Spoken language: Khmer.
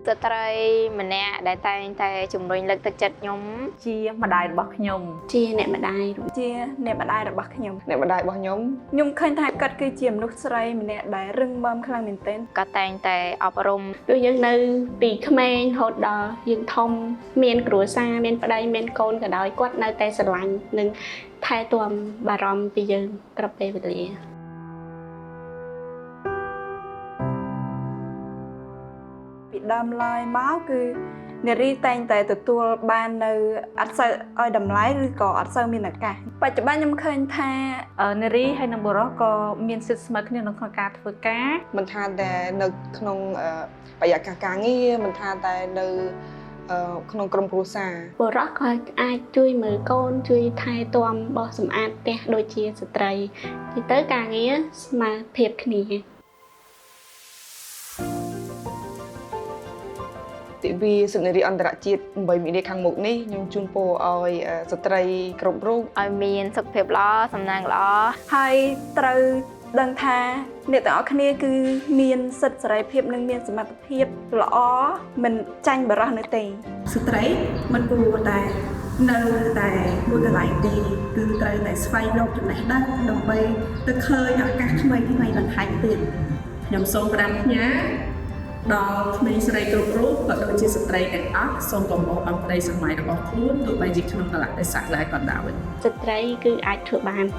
ស្ត្រីម្នាក់ដែលតែងតែជំរុញលើកទឹកចិត្តខ្ញុំ ជាម្ដាយរបស់ខ្ញុំ ជាអ្នកម្ដាយ ជាអ្នកម្ដាយរបស់ខ្ញុំ អ្នកម្ដាយរបស់ខ្ញុំ ខ្ញុំឃើញថាគាត់គឺជាមនុស្សស្រីម្នាក់ដែលរឹងមាំខ្លាំងមែនទែន ក៏តែងតែអប់រំ ដូចយើងនៅពីក្មេងរហូតដល់យើងធំមានគ្រួសារមានប្តីមានកូនក៏ដោយគាត់នៅតែស្រឡាញ់និងថែទាំបារម្ភពីយើងគ្រប់ពេលវេលា ពីដើមឡើយមកគឺនារីតែងតែទទួលបាននៅអត់សូវឲ្យតម្លៃឬក៏អត់សូវមានឱកាសបច្ចុប្បន្នខ្ញុំឃើញថា នារីហើយនិងបុរសក៏មានសិទ្ធិស្មើគ្នានៅក្នុងការធ្វើការ មិនថាតែនៅក្នុងបរិយាកាសការងារមិនថាតែនៅក្នុងក្រុមគ្រួសារ បុរសក៏អាចជួយមើលកូនជួយថែទាំបោសសម្អាតផ្ទះដូចជាស្ត្រីទីទៅការងារស្មើភាពគ្នា ទិវាសិទ្ធិនារីអន្តរជាតិ8មីនាខាងមុខនេះខ្ញុំជូនពរឲ្យស្ត្រីគ្រប់រូប ឲ្យមានសុខភាពល្អសំណាងល្អ ហើយត្រូវដឹងថាអ្នកទាំងអស់គ្នាគឺមានសិទ្ធិសេរីភាពនិងមានសមត្ថភាពល្អមិនចាញ់បរិះនោះទេ ស្ត្រីមិនគួរតែនៅតែមួយកន្លែងទេគឺត្រូវតែស្វែងរកចំណេះដឹងដើម្បីទៅឃើញឱកាសថ្មីថ្មីបន្ថែមទៀត ខ្ញុំសូមផ្ដាំផ្ញើដល់ក្មេងស្រីគ្រប់រូបក៏ដូចជាស្ត្រីទាំងអស់សូមកុំបោះបង់ក្តីសម័យរបស់ខ្លួនទោះបីជាក្នុងកលៈទេសៈណាក៏ដោយ ស្ត្រីគឺអាចធ្វើបាន។